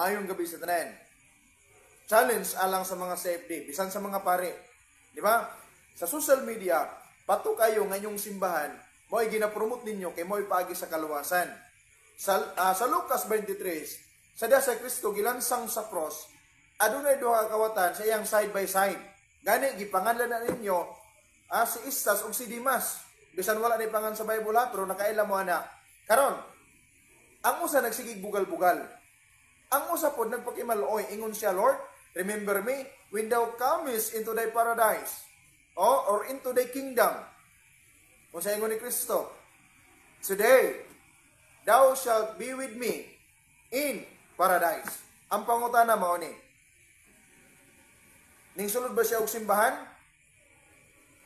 Maayong gabi sa tanan. Challenge alang sa mga CFD, bisan sa mga pare. Di ba? Sa social media, patok kayo nga inyong simbahan, mo'y ginapromote ninyo kay mo'y paagi sa kaluwasan. Sa Lucas 23, sa diya sa Kristo gilansang sa cross, adunay duha ka kawatan sa iyang side by side. Gani gipanganlan na ninyo si Istas ug si Dimas. Bisan wala na pangan sa Bible ha, pero nakaila mo ana. Karon, ang usa nagsigig bugal-bugal. Ang usa pod nagpakimaluoy, ingon siya, "Lord, remember me when thou comest into thy paradise." O, or into thy kingdom. Kung sa ingon ni Kristo, "Today, thou shalt be with me in paradise." Ang pangutana mao ni, ning sulod ba siya og simbahan?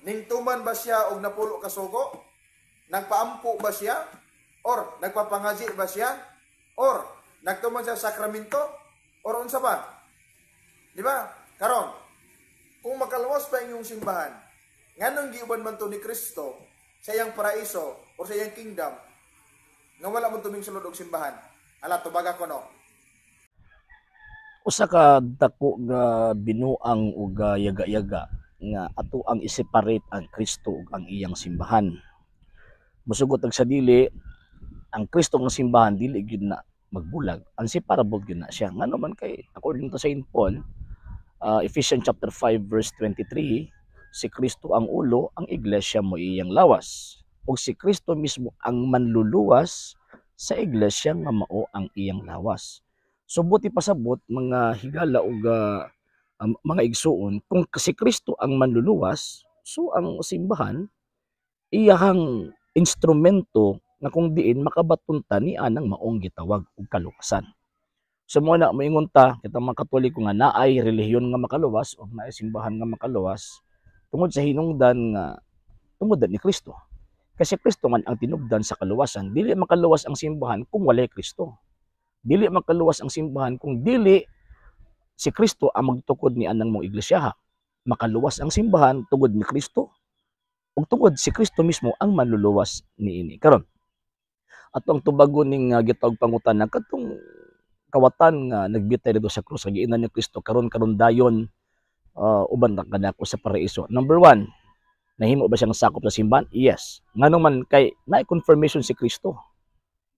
Ning tuman ba siya og napulo ka sugo? Nagpaampo ba siya? Or nagpapangaji ba siya? Or nagtuman siya sa sakramento? Or unsa pa? Di ba? Karon, kung makaluwas pa inyong simbahan, nganong giuban man to ni Kristo sa iyang paraiso or sa iyang kingdom, nga wala mo tuming sulod og simbahan? Ala, tubaga ko no. Usa ka dako nga binuang ug yaga-yaga nga ato ang i-separate ang Kristo ug ang iyang simbahan. Musugot og sa dili, ang Kristo nga simbahan dili gyud na magbulag. Unseparable gyud na siya. Ngano man kay according to Saint Paul, Ephesians chapter 5 verse 23, si Kristo ang ulo, ang iglesia mo iyang lawas. Ug si Kristo mismo ang manluluwas sa iglesia nga mao ang iyang lawas. So buti pasabot, mga higala ug mga igsuon, kung si Kristo ang manluluwas, so ang simbahan iyahang instrumento nga kung diin makabaton ta ni anang maong gitawag og kaluwasan. So mo na moingon ta kita mga Katoliko nga naay relihiyon nga makaluwas o naay simbahan nga makaluwas tungod sa hinungdan nga tungod ni Kristo. Kasi Kristo man ang tinubdan sa kaluwasan. Dili makaluwas ang simbahan kung walay Kristo. Dili makaluwas ang simbahan kung dili si Kristo ang magtukod ni anang mong iglesia. Makaluwas ang simbahan tungod ni Kristo ug tungod si Kristo mismo ang manluluwas niini. Karon, ato ang tubagon ning gitawag pangutana katong kawatan nga nagbitay dito sa krus, giingnan ni Kristo, "Karon karon dayon uban ta kanako sa paraiso." Number one, nahimo ba siyang sakop sa simbahan? Yes. Ngano man kay naay confirmation si Kristo.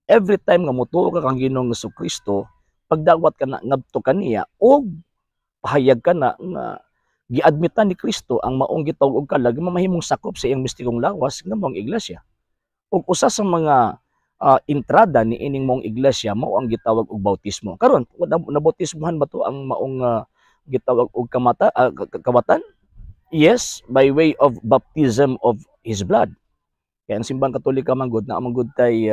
Every time nga motuo ka kang Ginoong Kristo, pagdawat ka na ngadto kaniya og pahayag ka na nga giadmitan ni Kristo ang maong gitawag og kalag, mamahimong sakop sa iyang mistikong lawas nga maong iglesia. Ug usa sa mga entrada ni ining maong iglesia mao ang gitawag og bautismo. Karon, nabautismohan ba to ang maong gitawag og kawatan? Yes, by way of baptism of his blood. Kaya ang Simbahang Katolika man gud na man gud tay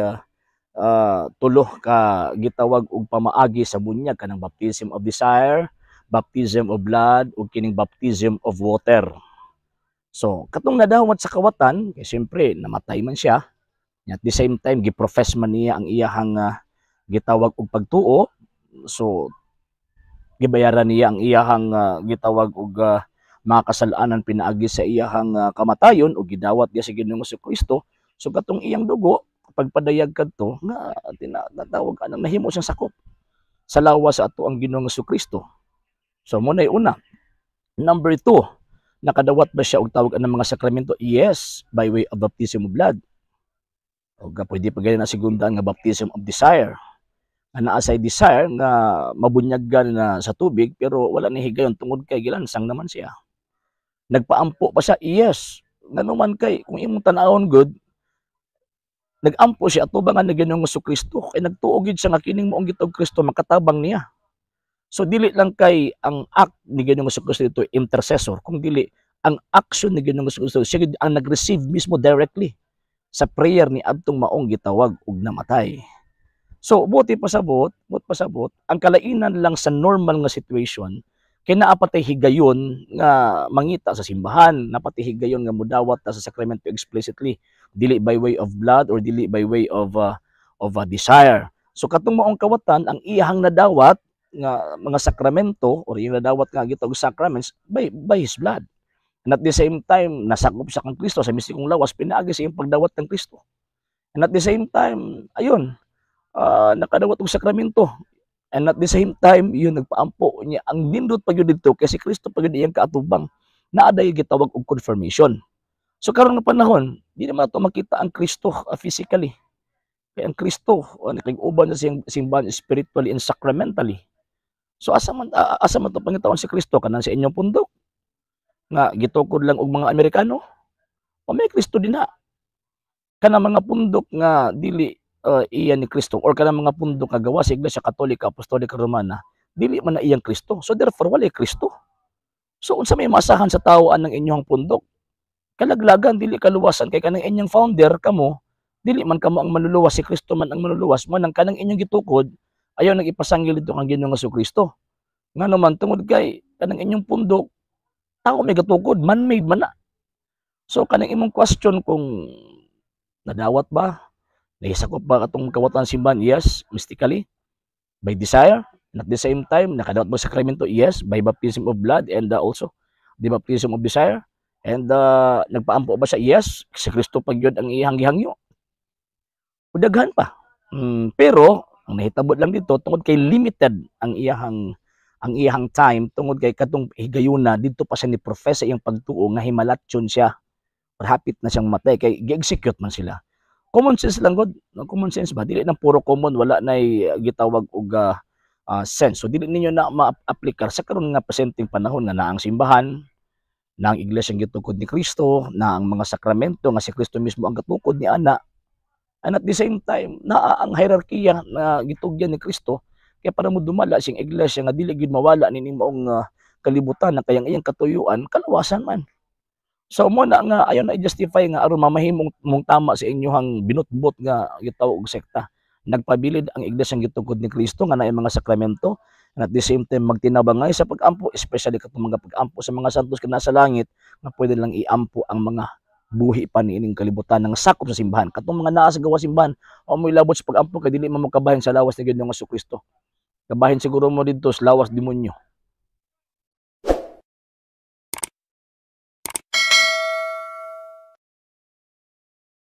tulo ka gitawag og pamaagi sa bunyag, kanang baptism of desire, baptism of blood, ug kining baptism of water. So, katong nadawat sa kawatan, kay siyempre namatay man siya, at the same time giprofess man niya ang iyahang gitawag og pagtuo. So gibayaran niya ang iyahang gitawag og mga kasalanan pinaagi sa iyahang kamatayon ug gidawat niya sa Ginoong Kristo. So katong iyang dugo pagpadayag kadto nga tinatawag anang nahimo siyang sakop sa lawas sa ato ang Ginoong Kristo. So mo na una. Number two, nakadawat ba siya og tawag anang mga sakramento? Yes, by way of baptism of blood. O pwede pa gani na segunda nga baptism of desire. Nga naa say desire nga mabunyagan na sa tubig, pero wala ni higayon tungod kay gilansang naman siya. Nagpaampo pa siya? Yes. Ngano man kay kung imong tan-awon gud, nagampo siya atubangan ni Ginoong Kristo kay nagtuo gid siya nga kining maong gitawag Kristo makatabang niya. So dili lang kay ang act ni Ginoong Kristo dito intercessor, kung dili ang action ni Ginoong Kristo, siya gid ang nag-receive mismo directly sa prayer ni adtong maong gitawag og namatay. So buot pasabot, ang kalainan lang sa normal nga situation kay naa pa tay higayon nga mangita sa simbahan, naa pa tay higayon nga mudawat ta sa sakramento explicitly, dili by way of blood or dili by way of desire. So katong maong kawatan, ang iyahang nadawat nga mga sakramento or iyang nadawat nga gitawag sacraments by his blood. And at the same time, nasakop siya kang Kristo sa mistikong lawas pinaagi sa iyang pagdawat ng Kristo. And at the same time, ayun, nakadawat og sakramento. And at the same time, yun nagpaampo niya ang nindot pa gyud didto kay si Kristo pa gyud iyang kaatubang. Naa day gitawag og confirmation. So karon nga panahon, di naman nato makita ang Kristo physically. Kay ang Kristo nakig-uban sa siyang simbahan spiritually and sacramentally. So asa man to pangitaon si Kristo, kanang sa inyong pundok nga gitukod lang og mga Amerikano? O may Kristo din na? Kanang mga pundok nga dili iya ni Kristo or kanang mga pundok nga gawa sa Iglesia Katolika Apostolika Romana, dili man na iyang Kristo. So therefore walay Kristo. So unsa may masahan sa tao anang inyong pundok? Kalaglagan, dili kaluwasan, kay kanang inyong founder kamo, dili man kamo ang manluluwas, si Kristo man ang manluluwas mo. Nang kanang inyong gitukod, ayaw nang ipasangil dito kang Ginoong Kristo. Ngano man? Tungod kay kanang inyong pundok, tao may gatukod, man-made man na. So kanang imong question kung nadawat ba, nahisakop ba katong kawatan simbahan? Yes, mystically, by desire. And at the same time, nakadawat ba sakramento? Yes, by baptism of blood and also the baptism of desire. And nagpaampo ba siya? Yes, si Kristo pag yun ang iyang gihangyo. Ug daghan pa. Pero ang nahitabo lang dito, tungod kay limited ang iyang time, tungod kay katong higayuna didto pa siya ni profess sa iyang pagtuo nga himalatyon siya or hapit na siyang matay kay gi-execute man sila. Common sense lang gud, no? Common sense ba, dili nang puro common, wala nay gitawag og sense. So dili ninyo na ma-aplikar sa karon nga presenteng panahon nga naa ang simbahan, na ang iglesia gitukod ni Kristo, na ang mga sakramento nga si Kristo mismo ang gatukod ni ana, and at the same time naa ang hierarkiya na gitugyan ni Kristo kaya para mo dumala siyang iglesia nga dili gyud mawala nining maong kalibutan na kayang iyang katuyuan kaluwasan man. So mo na nga ayaw na i-justify nga aron mamahimong mong tama sa inyong binutbot nga gitawag og sekta. Nagpabilid ang iglesia gitukod ni Kristo nga naay mga sakramento, and at the same time magtinabangay sa pag-ampo, especially katong mga pag-ampo sa mga santos nga nasa langit, nga pwede lang iampo ang mga buhi pa niining kalibutan ng sakop sa simbahan. Katong mga naa sa gawas simbahan, wa mo ilabot sa pag-ampo kay dili man mo kabahin sa lawas ni Ginoong Kristo. Kabahin siguro mo didto sa lawas demonyo.